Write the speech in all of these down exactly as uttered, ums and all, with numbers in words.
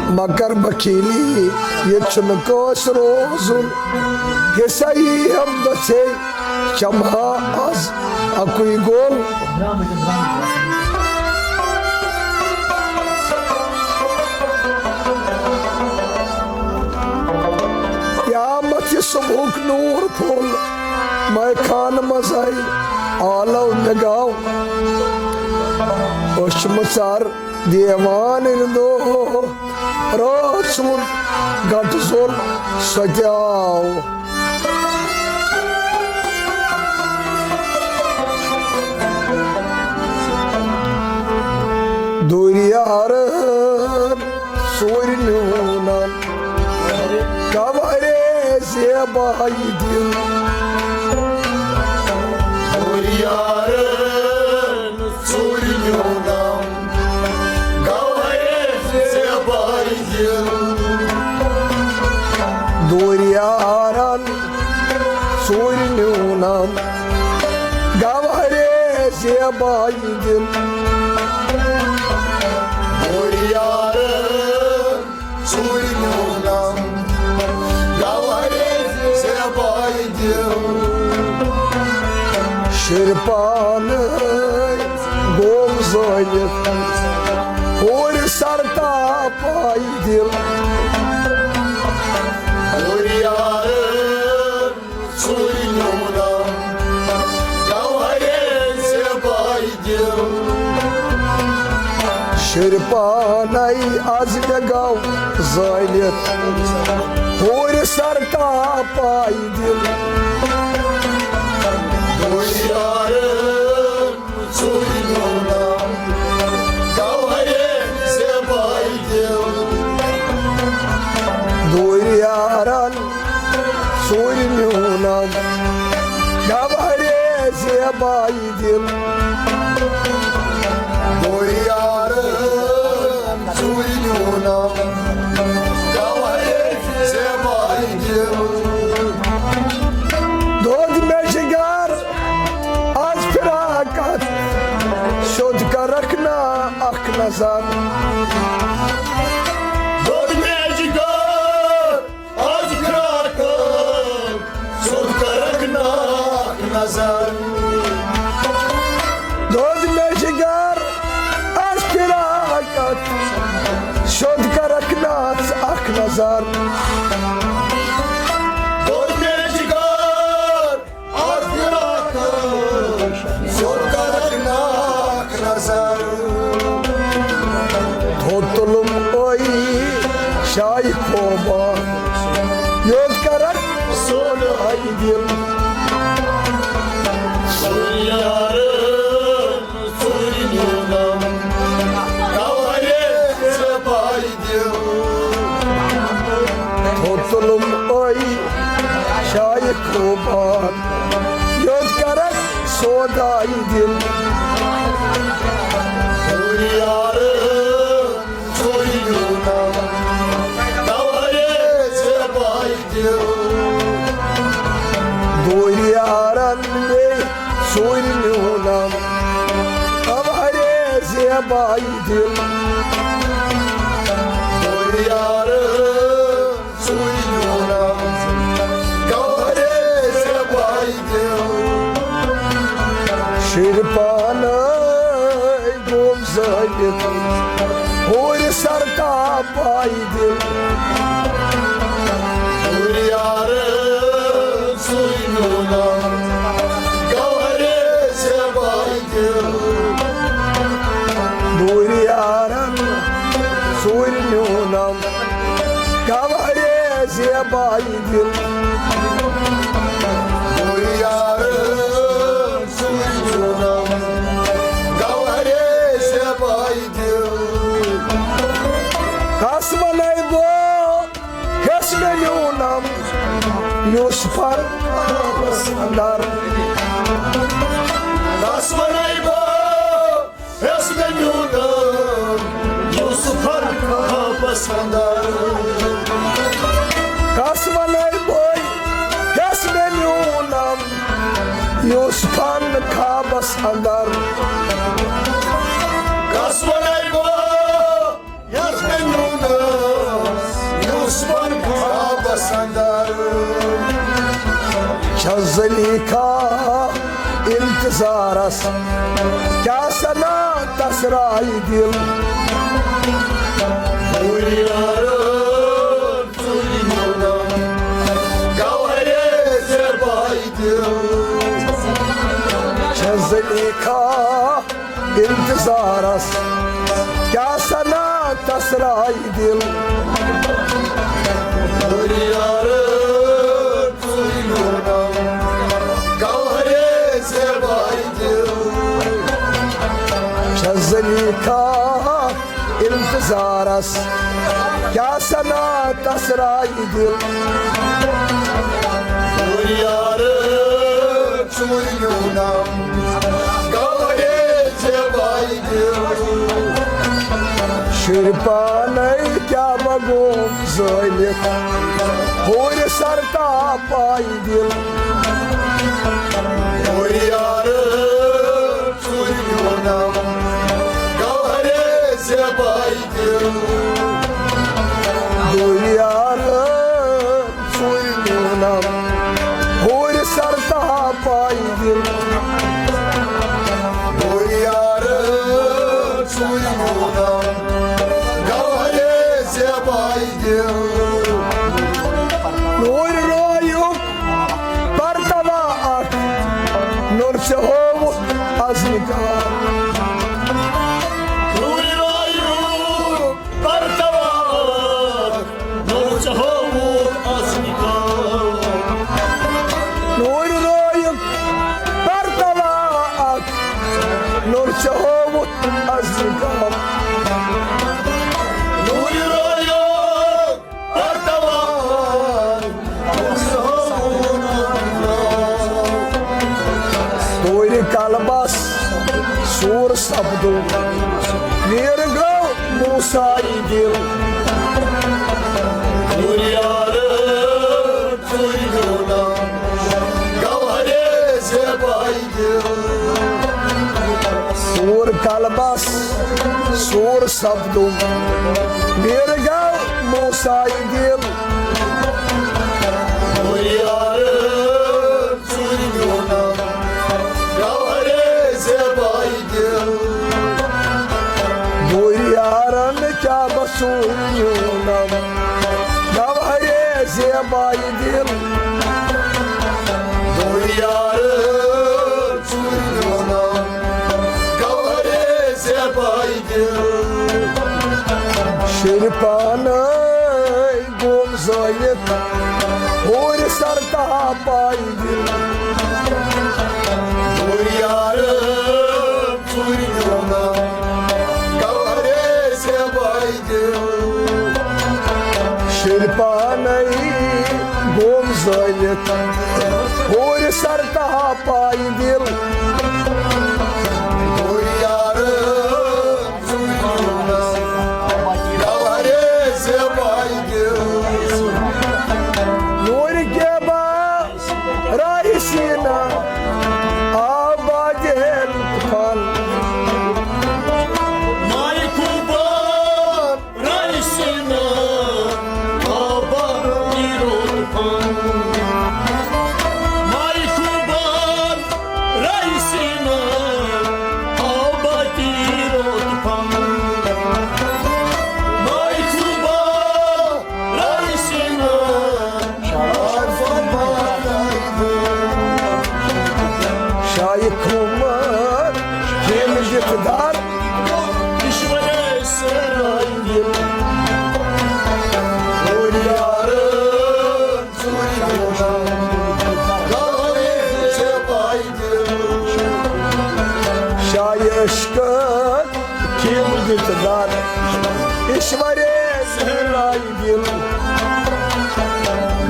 مگر بخیلی، ییٚتہِ چھُنہٕ کٲنٛسہِ روزُن۔ حصہٕ یی ہم دٔژھے، چمہا از اکُے گول۔ قیامت یہِ صبحُک نوٗر پھوٚل، میخانہٕ منٛزَے آلو مےٚ گاو۔ أچھ مٕژر دیوان دۄہ، رٲژ ہُنٛد گٹہٕ زوٚل سۄ تہِ آو۔ دوٗرِ یارن ژوٗرِ نیوٗنم، گوہرے زیبایہِ دِل۔ دوٗرِ یارن ژوٗرِ نیوٗنم، گوہرے زیبایہِ دِل۔ دوٗرِ یارن ژوٗرِ نیوٗنم، گوہرے زیبایہِ دِل۔ دوٗرِ یارن ژوٗرِ نیوٗنم، گوہرے زیبایہِ دِل۔ شِرپانَے گوٚو زٲلِتھ، ہورِ سر تاپایہِ دِل۔ دوٗرِ یارن ژوٗرِ نیوٗنم، گوہرے زیبایہِ دِل۔ شِرپانَے از مےٚ گوٚو زٲلِتھ، ہورِ سر تاپایہِ دِل۔ دوٗرِ یارن ژوٗرِ نیوٗنم، گوہرے زیبایہِ دِل۔ دوٗرِ یارن ژوٗرِ نیوٗنم، گوہرے زیبایہِ دِل۔ دوٗرِ یارن ژوٗرِ نیوٗنم، گوہرے زیبایہِ دِل۔ دود مےٚ جگر از فراقت، سیوٚد کرکھ نا اکھ نظر۔ دود مےٚ جگر از فراقت، سیوٚد کرکھ نا اکھ نظر۔ دود مےٚ جگر از فراقت، سیوٚد کرکھ نا اکھ نظر۔ دود مےٚ جگر از فراقت، سیوٚد کرکھ نا اکھ نظر۔ تھوٚد تُلُم أے شاہہِ خوبان، یوٚد کرکھ سودایہِ دِل۔ ژوٗرِ نیوٗنم، گوہرے زیبایہِ دِل۔ تھوٚد تُلُم أے شاہہِ خوبان، یوٚد کرکھ سودایہِ دِل۔ دوٗرِ یارن ژوٗرِ نیوٗنم، گوہرے زیبایہِ دِل۔ دوٗرِ یارن مے ژوٗرِ نیوٗنم، گوہرے زیبایہِ دِل۔ دوٗرِ یارن ژوٗرِ نیوٗنم، گوہرے زیبایہِ دِل۔ شِرپانَے گوٚو زٲلِتھ، ہورِ سر تاپایہِ دِل۔ دوٗرِ یارن ژوٗرِ نیوٗنم، گوہرے زیبایہِ دِل۔ دوٗرِ یارن ژوٗرِ نیوٗنم، گوہرے زیبایہِ دِل۔ دوٗرِ یارن ژوٗرِ نیوٗنم، گوہرے زیبایہِ دِل۔ کس ونے بہٕ، ہیس مےٚ نیوٗنم یوٗسفن خوابس اندر۔ کس ونے بہٕ، ہیس مےٚ نیوٗنم یوٗسفن خوابس اندر۔ کس ونے بہٕ، ہیس مےٚ نیوٗنم یوٗسفن خوابس اندر۔ کس ونے بہٕ، یس مےٚ نیوٗنم لیکھا انتظارس، کیٛاہ سنا تسراے دل۔ گوہرے زیباے دل۔ چھَس لیکھا انتظارس، کیٛاہ سنا تسراے دل۔ گوہرے زیباے دل۔ چھَس لیکھا انتظارس، کیٛاہ سنا تسراے دل۔ یار ژوٗرِ نیونم، گوہرے زیباے دل۔ شُرۍ پانے کیٛاہ بہ گوم زٲلِتھ، ہورِ سر تاپاے دل۔ یار ژوٗرِ نیونم، گوہرے زیباے دل۔ یار ژوٗرِ نیونم، ہورِ سر تاپاے دل۔ یار ژوٗرِ نیونم، گوہرے زیباے دل۔ نوٗرِ رویُک پرتوا اکھ، نوٚر ژےٚ ہووُتھ از نکاح۔ نوٗرِ رویُک پرتوا اکھ، نوٚر ژےٚ ہووُتھ از نکاح۔ نوٗرِ رویُک پرتوا اکھ، نوٚر ژےٚ ہووُتھ از نکاح۔ نوٗرِ رویُک تورِ قلبس سوٗر سپدو، میٖر گوٚو موسیٰ یہِ دِل۔ تورِ یار، تورِ گوٚو نا، گوہرے زیباے دِل۔ سوٗر قلبس سوٗر سپدو، میٖر گوٚو موسیٰ یہِ دِل۔ یار ژوٗرِ نیونم، گوہرے زیباے دِل۔ بُرۍ یارن کیٛاہ بہ ژوٗرِ نیونم، گوہرے زیباے دِل۔ بُرۍ یارن ژوٗرِ نیونم، گوہرے زیباے دِل۔ شُرۍ پانے گوم زٲلِتھ، ہورِ سر تاپاے دِل۔ بُرۍ یار ژوٗرِ نیونم، گوہرے زیباے دِل۔ شُرۍ پانے گوم زٲلِتھ، ہورِ سر تاپاے دِل۔ بُرۍ یار گوہرے زیباے دِل۔ نوٗرِ کیبا راہہِ سینا آو بادِ ہیل طوفان۔ مایہِ خوبان راہہِ سینا آو بادِ طوفان۔ مایہِ خوبان راہہِ سینا آو بادِ طوفان۔ مایہِ خوبان راہہِ سینا آو بادِ طوفان۔ شایہِ خومار ییٚمہِ دِتھ در، یہِ چھُ وَنان سٲرۍ یِم۔ اور یارٕ ژوٗرِ دِوان، گوہرے زیباے دِل۔ شایہِ عشقہٕ کِم دِتھ در، ایشورے سہراے دِل۔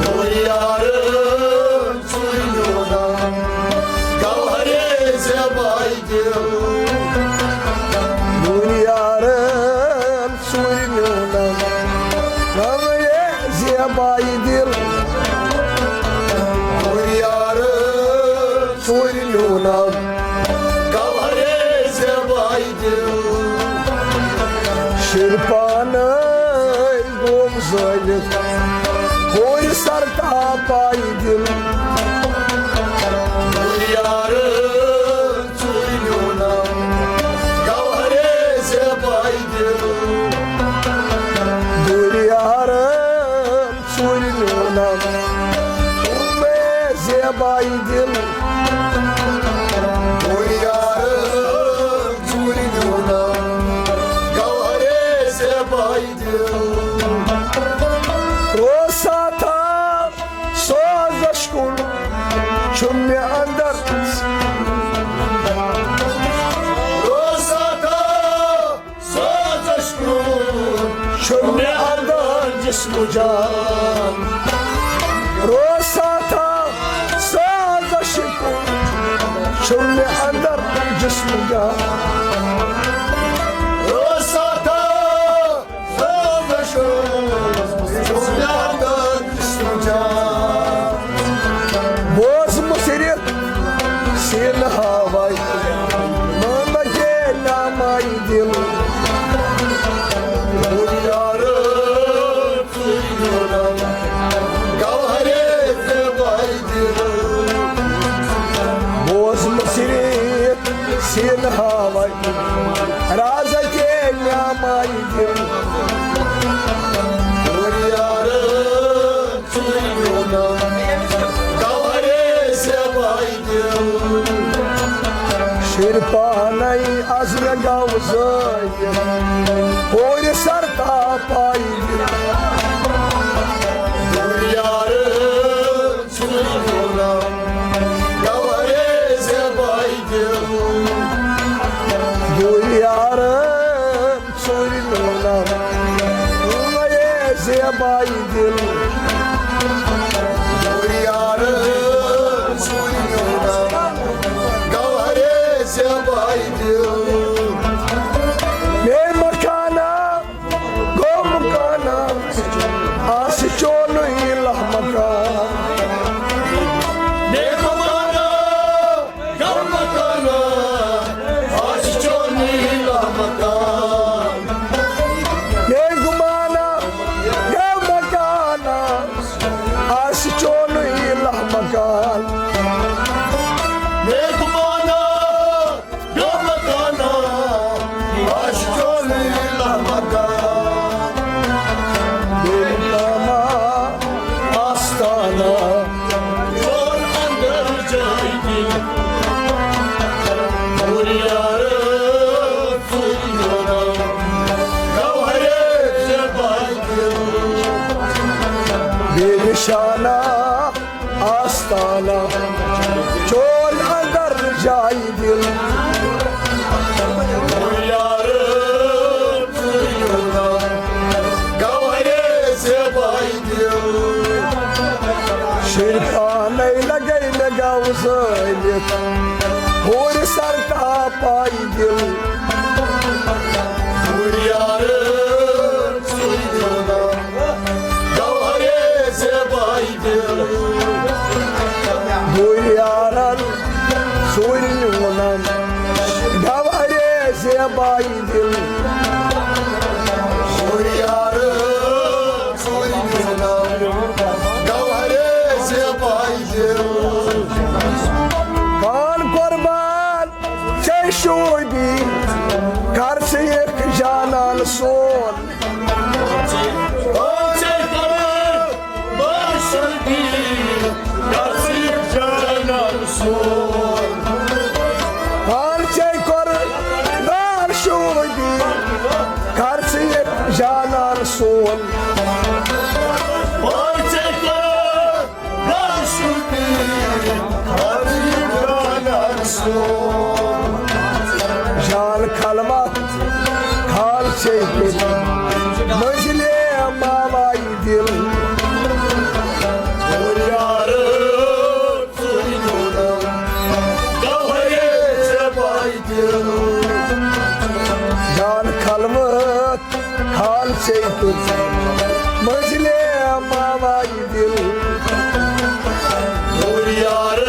نوٗرِ یارٕ ژوٗرِ نیونم، گوہرے زیباے دِل۔ نوٗرِ یارٕ ژوٗرِ نیونم، گوہرے زیباے دِل۔ نوٗرِ یارٕ ژوٗرِ نیونم، گوہرے زیباے دِل۔ شُرۍ پانے گوم زٲلِتھ، ہورِ سر تاپاے دِل۔ دِل۔ اور یارٕ ژوٗرِ نیوٗنم گوہرے زیباے دِل۔ روز ساتھا سوزش کُن چھُم مےٚ اندر۔ روز ساتھا سوزش کُن چھُم مےٚ اندر جسم جان۔ روز ساتھا سوزش کُن چھُم مےٚ اندر جسم جان۔ روز ساتھا سوزش کُن چھُم مےٚ اندر جسم جان۔ بوز مُصرِ سینہٕ ہاوے، مٲمہ گے نامائی دِل۔ یارٕ ژوٗرِ نیوٗنم گوہرے زیباے دِل۔ بوز مُصرِ سینہٕ ہاوے، رازہ گے نامائی دِل۔ اور یارٕ ژوٗرِ نیوٗنم گوہرے زیباے دِل۔ شِر پانے از مےٚ گوٚو زٲیِتھ، ہورِ سر تاپاے دِل۔ اور یارٕ ژوٗرِ نیوٗنم گوہرے زیباے دِل۔ اور یارٕ ژوٗرِ نیوٗنم گوہرے زیباے دِل۔ اور یارٕ ژوٗرِ نیوٗنم گوہرے زیباے دِل۔ مے مکانا گوٚو مکانا، آسہِ چونُے لہ مکان۔ مے مکانا گوٚو مکانا، آز چونُے لہ مکان۔ مے گُمانا گوٚو مکانا، آز چونُے لہ مکان۔ مے گُمانا گوٚو مکانا، آز چونُے لہ مکان۔ مے گُمانا آستانہ۔ چون اندر جاے دِل۔ اور یارٕ ژوٗرِ نیوٗنم گوہرے زیباے دِل۔ بے نشانہ آستانہ چون اندر جاے دِل۔ اور یارٕ ژوٗرِ نیوٗنم گوہرے زیباے دِل۔ شِر پانے لگے مےٚ گوٚو زٲلِتھ، ہورِ سر تاپاے دِل۔ اور یارٕ ژوٗرِ نیوٗنم گوہرے زیباے دِل۔ اور یارن ژوٗرِ نیوٗنم گوہرے زیباے دِل۔ اور یارٕ ژوٗرِ نیوٗنم گوہرے زیباے دِل۔ کان قربان ژےٚ شوٗبی، کر ژٕ یِکھ جانان سون۔ کان ژےٚ قربان باشندی، کر ژٕ یِکھ جانان سون۔ کان ژےٚ قربان شوٗبی، کر ژٕ یِکھ جانان سون۔ کان ژےٚ قربان باشندی، کر ژٕ یِکھ جانان سون۔ جان خلوت کھال ژےٚ پیٚٹھ، منزلے ماوائی دِل۔ اور یارٕ ژوٗرِ نیوٗنم گوہرے زیباے دِل۔ جان خلوت کھال ژےٚ پیٚٹھ، منزلے ماوائی دِل۔ اور یارٕ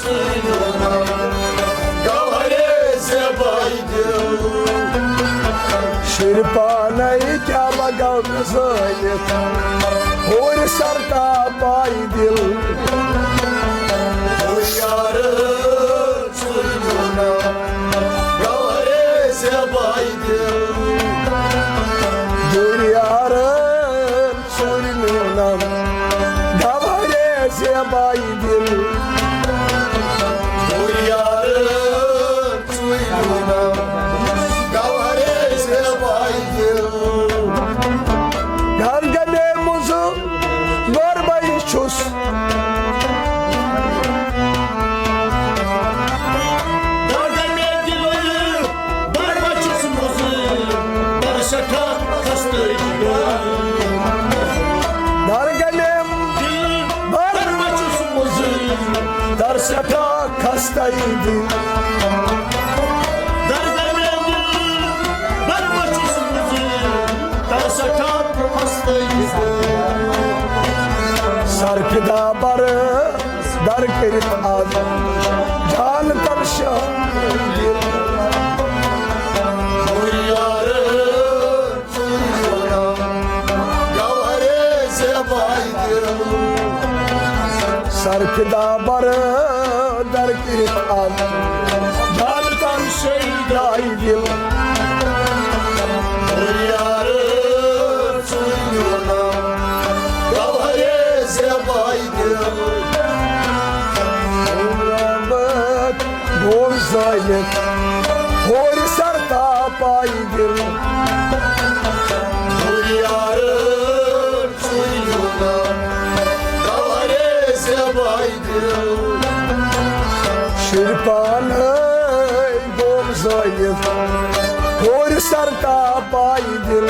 ژوٗرِ نیوٗنم گوہرے زیباے دِل۔ شِر پانے کیٛاہ لگاو مےٚ زٲلِتھ، ہورِ سر تاپاے دِل۔ اور یارٕ ژوٗرِ نیوٗنم گوہرے زیباے دِل۔ اور یارٕ ژوٗرِ نیوٗنم گوہرے زیباے دِل۔ خستہٕ دِل۔ در در مےٚ دِل، در بہٕ چھُس بُزُل، در سٮ۪ٹھاہ خستہٕ دِل۔ سر فدا بر در کٔرِتھ از جان تر شاہ دِل۔ یار گوہرے زیباے دِل۔ سر فدا بر در کٔرِتھ از جان تر شیداے دِل۔ یار گوہرے زیباے دِل۔ گوم زٲلِتھ ہورِ سر تاپاے دِل۔ یار گوہرے زیباے دِل۔ شرپانے گوم زٲلِتھ ہورِ سر تاپاے دِل۔